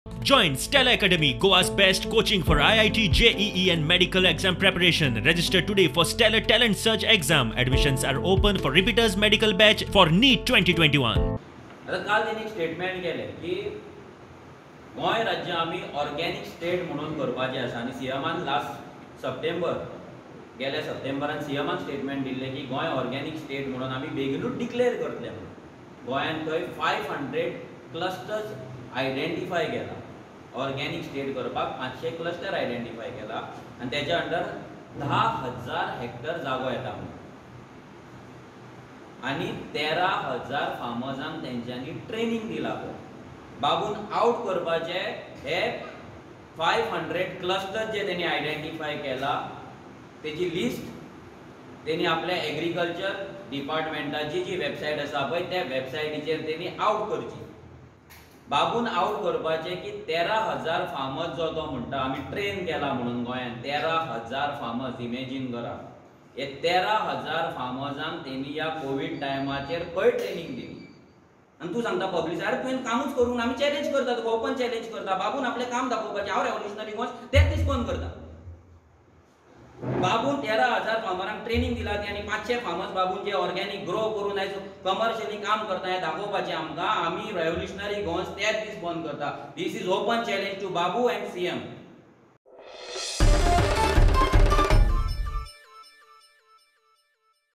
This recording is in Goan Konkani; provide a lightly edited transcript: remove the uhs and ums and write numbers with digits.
Join Stella Academy, Goa's best coaching for IIT, JEE and medical exam preparation. Register today for Stellar Talent Search exam. Admissions are open for repeaters medical batch for NEET 2021. आतां काल तेणी एक स्टेटमेंट केलें की गोंय राज्य आमी ऑर्गेनीक स्टेट म्हणून करपाचें आसा आनी सीएमान लास्ट सप्टेंबर गेल्या सप्टेंबरान सीएमान स्टेटमेंट दिल्लें की गोंय ऑर्गेनीक स्टेट म्हणून आमी बेगिनूच डिक्लेअर करतले म्हणून. गोंयान थंय 500 क्लस्टर्स आयडेंटिफाय केला, ऑर्गेनीक स्टेट करपाक 500 क्लस्टर आयडेंटिफाय केला आनी तेच्या अंडर 10,000 हेक्टर जागो येता म्हणून आनी 13,000 फार्मर्सांक तेंच्यांनी ट्रेनींग दिला. पळय बाबून आवट करपाचे हे 500 क्लस्टर जे तेणी आयडेंटिफाय केला तेजी लिस्ट तेणी आपल्या एग्रीकल्चर डिपार्टमेंटाची जी वेबसायट आसा पळय त्या वेबसायटीचेर तेणी आवट करची. बाबून आवट करपाचें की 13,000 फार्मर्स जो तो म्हणटा आमी ट्रेन केला म्हणून गोंयान 13,000 फार्मर्स, इमेजीन करा हे 13,000 फार्मर्सांक तेणी ह्या कोवीड टायमाचेर खंय ट्रेनींग दिली. आनी तूं सांगता पब्लिक, अरे तुवें कामूच करूंक ना, आमी चॅलेंज करता तुका, ओपन चॅलेंज करता. बाबून आपलें काम दाखोवपाचें, हांव रेवोल्युशनरी गोंय तेच दीस बंद करता. बाबून 13,000 फार्मरांक ट्रेनींग दिला ती आनी 500 फार्मर्स बाबून जे ऑर्गेनीक ग्रो करून आयज कमर्शियली काम करता हें दाखोवपाचें आमकां. आमी रेवोल्युशनरी गोंय तेच दीस बंद करता. This is open challenge to Babu and CM.